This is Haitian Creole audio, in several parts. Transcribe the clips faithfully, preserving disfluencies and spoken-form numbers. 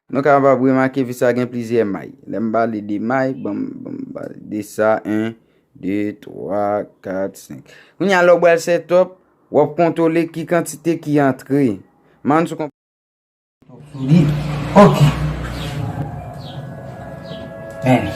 Nou kapab remake vis sa gen plizyè may. Lè m pale de may, ban m, ban m pale de sa, en, de, twa, kat, senk. Kounye a, lè w pral set up, w ap kontwole ki kantite ki antre. Man sou konp- Ok. Men.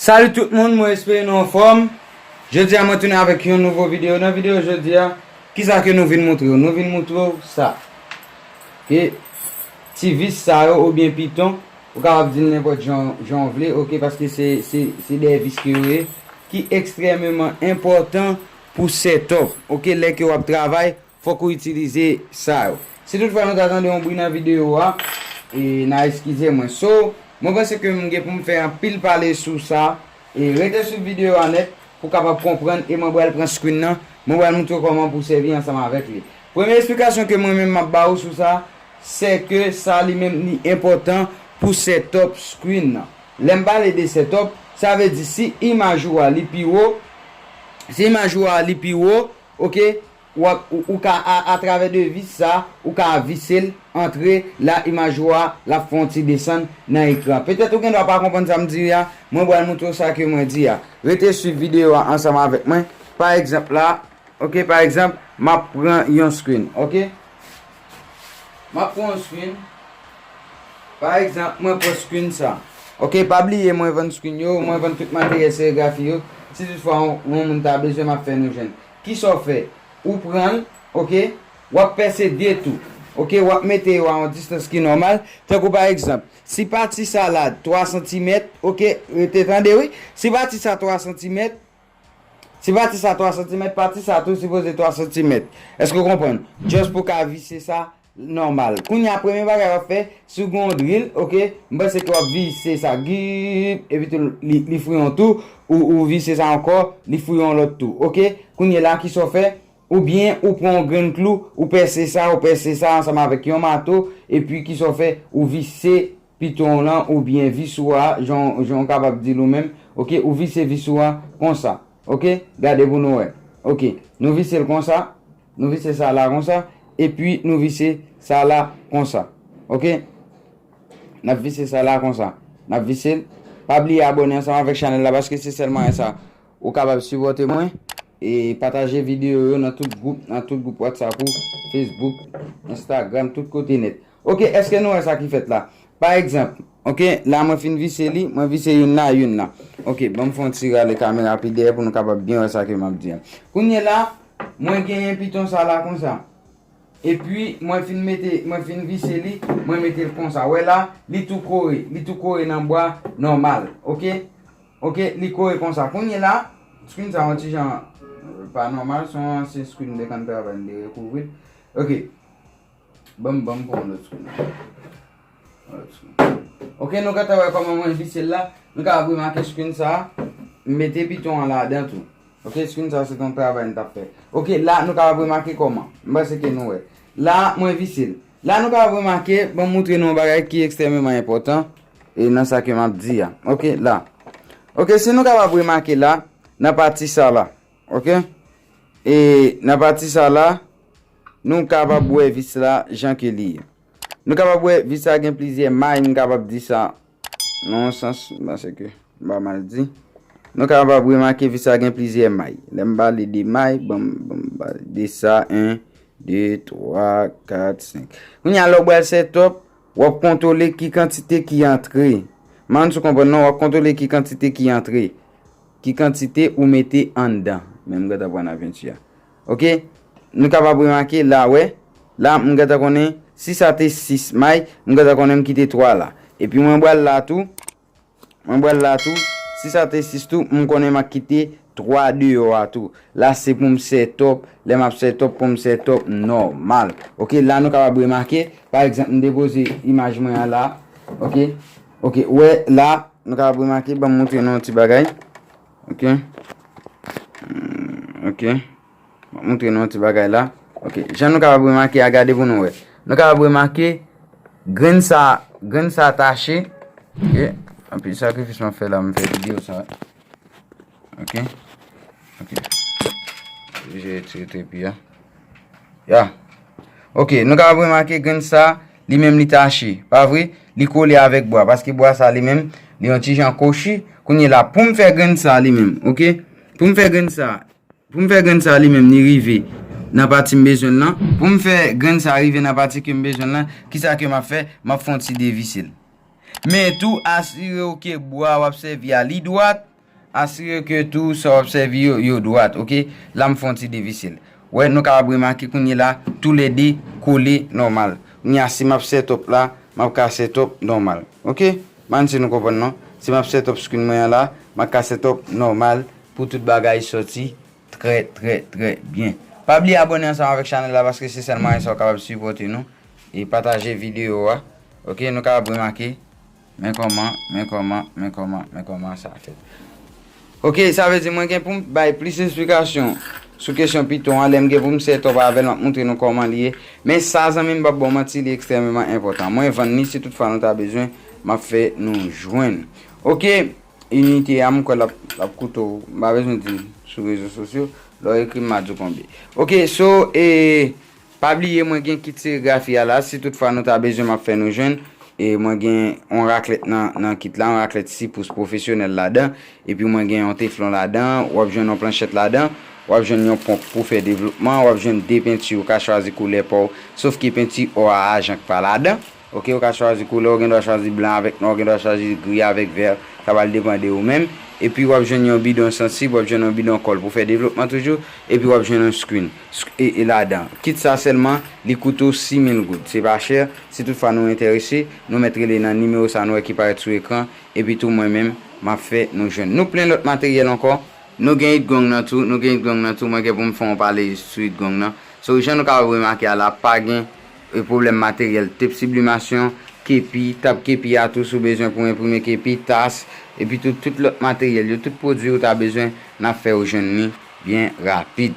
Salut tout moun, mwen espere nou anfòm. Jodi a mwen tounen avèk yon nouvo videyo. Nan videyo jodi a, kisa ke nou vin montre w? Nou vin montre w sa. Ke ti vis sa yo oubyen piton, ou kapab di l nenpòt jan, jan w vle, ok, paske se, se, se de vis ke yo ye, ki ekstrèmeman enpòtan pou set up, ok, lè ke w ap travay, fòk ou itilize sa yo. Si toutfwa nou ta tande yon bri nan videyo a, e, n a eskize mwen. So, mwen panse ke m gen pou m fè anpil pale sou sa, e rete swiv videyo a nèt pou w kapab konprann, e mwen pral pran screen nan, mwen pral montre w kòman pou w sèvi ansanm avèk li. Premye esplikasyon ke mwen menm m ap ba ou sou sa, se ke sa li menm li enpòtan pou set up screen nan. Lè m pale de set up, sa vle di si imaj ou a li pi wo, si imaj ou a li pi wo, ok, w ap, ou, ou ka, a, atravè de vis sa, ou ka vise l antre la imaj ou a, l ap fè yon ti desann nan ekran. Petèt ou gen dwa pa konprann sa m di a, mwen pral montre w sa ke mwen di a. Rete swiv videyo a ansanm avèk mwen. Pa egzanp la, ok, pa egzanp, m ap pran yon screen, ok? M ap pran yon screen. Pa egzanp, mwen pran screen sa. Ok, pa bliye mwen vann screen yo, mwen vann tout materyèl serigrafi yo. Si toutfwa yon, yon moun ta bezwen, m ap fè nou jwenn. Kisa w fè? Ou pran l, ok? W ap pèse de tou. Ok, w ap mete yo a yon distans ki nòmal. Tankou pa egzanp, si pati sa la twa santimèt, ok, rete tande wi. Si pati sa twa santimèt, Si pati sa twa santimèt, pati sa tou sipoze twa santimèt. Èske w konprann? Just pou w ka vise sa nòmal. Kounye a, premye bagay w ap fè, si w gen yon drill, ok, m panse ke w ap vise sa, gip, epi tou li, li fouye yon tou, ou, ou vise sa ankò, li fouye yon lòt tou, ok? Kounye la, kisa w fè? Oubyen ou pran yon grenn klou, ou pèse sa, ou pèse sa ansanm avèk yon mato, epi kisa w fè? Ou vise piton w lan oubyen vis ou a, jan, jan w kapab di l ou menm, ok, ou vise vis ou a konsa, ok, gade pou nou wè, ok, nou vise l konsa, nou vise sa la konsa, epi nou vise sa la konsa, ok, n ap vise sa la konsa, n ap vise l, pa bliye abòne ansanm avèk chanèl la, paske se sèl mwayen sa ou kapab sipòte mwen, e pataje videyo yo nan tout gwoup, nan tout gwoup WhatsApp ou, Facebook, Instagram, tout kote nèt. Ok, èske nou wè sa ki fèt la? Pa egzanp, ok, la mwen fin vise li, mwen vise youn la, youn la. Ok, ban m fè yon ti rale kamera pi dèyè pou nou kapab byen wè sa ke m ap di a. Kounye la, mwen genyen piton sa la konsa. Epi, mwen fin mete, mwen fin vise li, mwen mete l konsa. Wè la, li tou kore, li tou kore nan bwa nòmal, ok? Ok, li kore konsa. Kounye la, screen sa yon ti jan, euh, pa nòmal, se yon ansyen screen m te konn travay, m te rekouvri l. Ok. Ban m, ban m pran yon lòt screen. Yon lòt screen. Ok, nou gentan wè kòman mwen vise l la. Nou kapab remake screen sa, m mete piton an ladan tou. Ok, screen sa se t on travay m t ap fè. Ok, la nou kapab remake kòman. M panse ke nou wè. La, mwen vise l. La nou kapab remake, ban m montre nou yon bagay ki ekstrèmeman enpòtan, e nan sa ke m ap di a. Ok, la. Ok, si nou kapab remake la, nan pati sa la. Ok? E nan pati sa la, nou kapab wè vis la jan ke li ye. Nou kapab wè vis la gen plizyè may, m kapab di sa nan yon sans, m panse ke m pa mal di. Nou kapab remake vis la gen plizyè may. Lè m pale de may, ban m, ban m pale de sa, en, de, twa, kat, senk. Kounye a, lè w pral set up, w ap kontwole ki kantite ki antre. M pa konn si w konprann non, w ap kontwole ki kantite ki antre. Ki kantite ou mete anndan. Men m gentan pran nan penti a. Ok? Nou kapab remake la, wè. La, m gentan konnen, si sa te sis may, m gentan konnen m kite twa la. Epi mwen pral la tou. Mwen pral la tou. Si sa te sis tou, m konnen m a kite twa deyò a tou. La se pou m set up, lè m ap set up pou m set up nòmal. Ok, la nou kapab remake, pa egzanp, m depoze imaj mwen an la. Ok, ok, wè la, nou kapab remake, ban m montre nou yon ti bagay. Ok, Hmm, ok, m ap montre nou yon ti bagay la. Ok, jan nou kapab remake a, gade pou nou wè. Nou kapab remake, grenn sa, grenn sa tache. Ok, anpil sakrifis m ap fè la, m fè videyo sa. Ok. Ok. Oblije retire trepi a. Ya. Ok, nou kapab remake grenn sa, li menm li tache, pa vre? Li kole avèk bwa, paske bwa sa li menm, li yon ti jan kochi. Kounye la, pou m fè grenn sa li menm, ok? Pou m fè grenn sa, pou m fè grenn sa li menm, li rive nan pati m bezwen l lan. Pou m fè grenn sa rive nan pati ke m bezwen l lan, kisa ke m ap fè? M ap fè yon ti devise l. Men tou, asire w ke bwa w ap sèvi a li dwat, asire ke tou sa w ap sèvi yo, yo dwat, ok? La m fè yon ti devise l. Wè, nou kapab remake kounye la, toulède kole nòmal. Kounye a, si m ap set up la, m ap ka set up nòmal. Ok? M ann si nou konprann non. Si m ap set up screen mwen an la, m ap ka set up nòmal pou tout bagay sòti trè, trè, trè byen. Pa bliye abòne ansanm avèk chanèl la paske se sèl mwayen sa w kapab sipòte nou. E pataje videyo a. Ok, nou kapab remake. Men kòman, men kòman, men kòman, men kòman sa fèt. Ok, sa vle di mwen gen pou m bay plis esplikasyon sou kesyon Python an. Lè m gen pou m set up avè l, m ap montre nou kòman li ye. Men sa, zanmi m, m p ap ba w manti, li ekstrèmeman enpòtan. Mwen vann li, si tout fwa nou ta bezwen, m ap fè nou jwenn. Ok, inite a, m kwè l ap, l ap koute w. M pa bezwen di l sou rezo sosyo. Lè w ekri m, m a di w konbyen. Ok, so, e, pa bliye, mwen gen kit serigrafi a la. Si tout fwa nou ta bezwen, m ap fè nou jwenn. E mwen gen yon raklèt nan, nan kit la, yon raklèt sis pous pwofesyonèl ladan. Epi mwen gen yon teflon ladan. W ap jwenn yon planchèt ladan. W ap jwenn yon ponp pou fè devlopman. W ap jwenn de penti, ou ka chwazi koulè pa w. Sof ke penti ò a ajan k pa ladan. Ok, ou ka chwazi koulè, ou gen dwa chwazi blan avèk nwa, ou gen dwa chwazi gri avèk vè. Sa pral depann de ou menm. Epi w ap jwenn yon bidon sansib, w ap jwenn yon bidon kòl pou fè devlopman toujou. Epi w ap jwenn yon screen. Sk-, e, e ladan. Kit sa sèlman, li koute w sis mil goud. Se pa chè. Si tout fwa nou enterese, nou mèt rele nan nimewo sa nou wè ki parèt sou ekran. Epi tou mwen menm, m ap fè nou jwenn. Nou plen lòt materyèl ankò. Nou gen hit gong nan tou, nou gen hit gong nan tou. Mwen gen pou m fè yon pale sou hit gong nan. So, jan nou kapab remake a la, pa gen, e, pwoblèm materyèl. Tep siblimasyon, kepi, tab kepi a tou, si w bezwen pou enprime kepi, tas, epi tou, tout lòt materyèl yo, tout pwodui ou ta bezwen, n ap fè w jwenn li byen rapid.